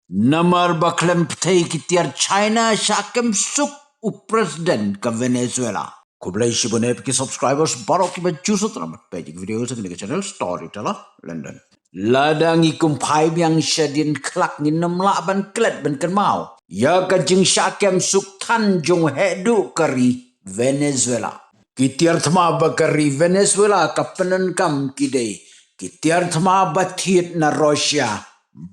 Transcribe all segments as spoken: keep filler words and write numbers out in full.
Namar ba khlem pyrthei ki tiar China shah kem suk u president ka Venezuela. Khublei shibun ïa phi ki subscribers baroh kiba ju sngewthuh ban peit ïa ki video sa kane ka channel Storyteller London. Lada ngi kum phai biang shadien khlak ngin ym lah ban klet ban kynmaw ïa ka jingshah kem suk than jong u hehduh ka ri Venezuela. Ki tiar thma ba ka ri Venezuela ka pyndonkam ki dei ki tiar thma ba thied na Russia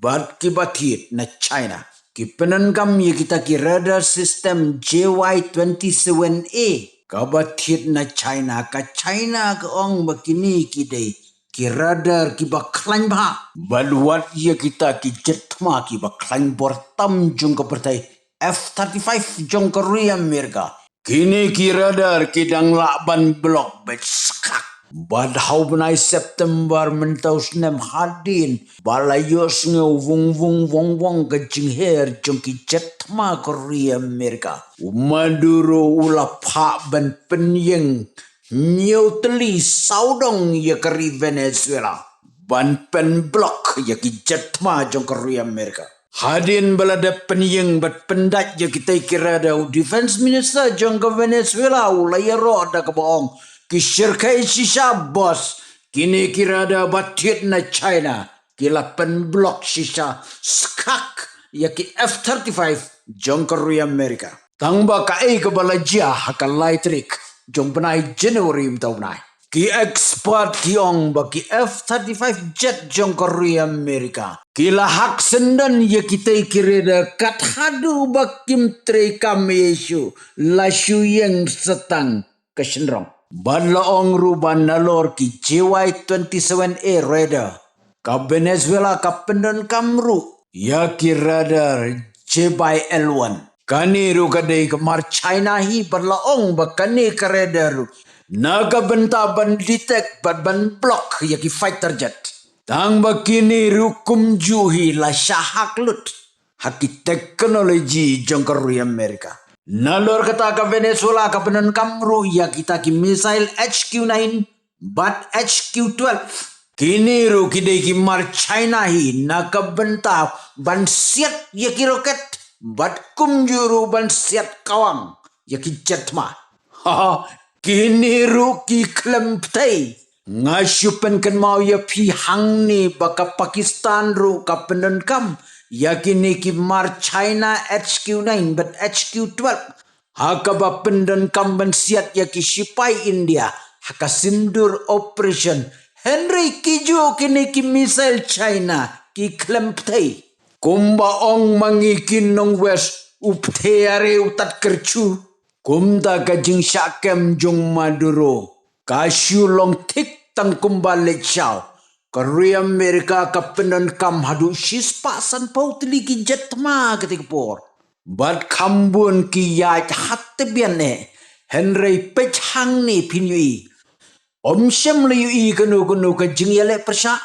bad kiba thied na China. Ki pyndonkam ïa kita ki radar system J Y twenty-seven A kaba thied na China. Ka China ka ong ba kine ki dei ki radar kiba khlaiñ bha bad wat ïa kita ki jet thma kiba khlaiñ bor tam jong ka pyrthei, F thirty-five jong ka ri Amerika. Kine ki radar ki dang lah ban block beit skak. Bad ha u bnai September mynta u snem hadien ba la ïohsngew vung vung vong vong ka jingher jong ki jet thma ka ri Amerika, u Maduro u la phah ban pynïeng hynñiew tylli sawdong ïa ka ri Venezuela ban pynblock ïa ki jet thma jong ka ri Amerika. Hadien ba la dep pynïeng bad pyndait ïa kitei ki radar, u Defense Minister jong ka Venezuela u la ïaroh da kaba ong, ki shyrkhei shisha boss, kine ki radar ba thied na China ki la pynblock shisha skak ïa ki F thirty-five jong ka ri Amerika. Tang ba kaei kaba la jia ha ka lai tarik jong bnai January mynta u bnai, ki expert ki ong ba ki F thirty-five jet jong ka ri Amerika ki la hak syndon ïa kitei ki radar kat haduh ba kim treikam ïa shuh, la shu ïeng sa tang ka shynrong. Bad la ong ruh ba nalor ki J Y twenty-seven A radar, ka Venezuela ka pyndonkam ruh ïa ki radar J Y L one. Kane ruh ka dei ka mar China hi bad la ong ba kane ka radar ruh na ka bynta ban detect bad ban block ïa ki fighter jet. Tang ba kine ruh kumjuh hi la shah hak lut ha ki technology jong ka ri Amerika. Nalor kata ka Venezuela ka pyndonkam ruh ïa kita ki missile H Q nine bad H Q twelve. Kine ruh ki dei ki mar China hi na ka bynta ban siat ïa ki rocket bad kumjuh ruh ban siat kawang ïa ki jet thma. Ha, kine ruh ki khlem pyrthei. Nga shu pynkynmaw ïa phi hangne ba ka Pakistan ruh ka pyndonkam ïa kine ki mar China H Q nine bad H Q twelve ha kaba pyndonkam ban siat ïa ki shipai India ha ka Sindoor Operation. Hynrei kijuh kine ki missile China ki khlem pyrthei. Kumba ong ma ngi ki nong West, u pyrthei are u tad kyrchu. Kumta ka jingshah kem jong Maduro ka shu long thik tang kumba leit shaw. Ka ri Amerika ka pyndonkam haduh shispah sanphew tylli ki jet thma katei ka por. Bad kham bun ki ïaid ha tbian eh. Hynrei peit hangne phin ïohi. Ym shym la ïohi kano kano ka jingïaleh pyrshah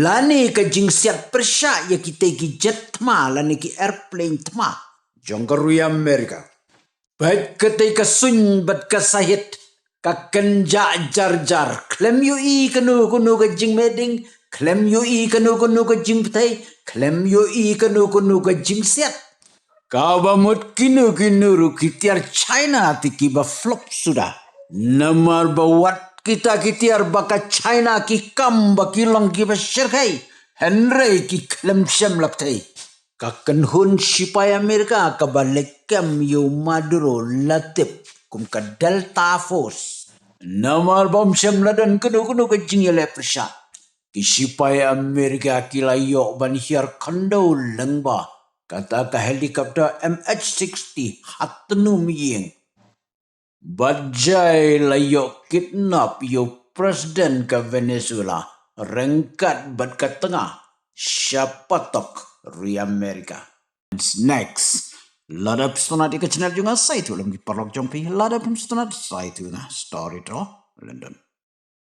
lane ka jingsiat pyrshah ïa kitei ki jet thma lane ki airplane thma jong ka ri Amerika. Peit katei ka suiñ bad ka sahit, ka kynjah jar jar. Khlem ïohi kano kano ka jingmeding, khlem ïohi kano kano ka jingpyrthei, khlem ïohi kano kano ka jingsiat. Kaba mut kino kino ruh ki tiar China te kiba flop suda. Namar ba wat kita ki tiar ba ka China ki kam ba ki long kiba shyrkhei, hynrei ki khlem shym la pyrthei. Ka kynhun shipai Amerika kaba leit kem ïa u Maduro la tip kum ka Delta Force. Namar ba ym shym la don kano kano ka jingïaleh pyrshah. Ki shipai Amerika ki la ïoh ban hiar khyndew lyngba kata ka helicopter M H sixty ha tnum ïing. Bad jai la ïoh kidnap ïa u president ka Venezuela ryngkat bad ka tnga sha patok ri Amerika. Next, lada phi sngewtynnat ïa ka channel jong nga, sa ïathuh lem ki paralok jong phi. Lada phim sngewtynnat, sa ïathuh ïa nga. Story to London.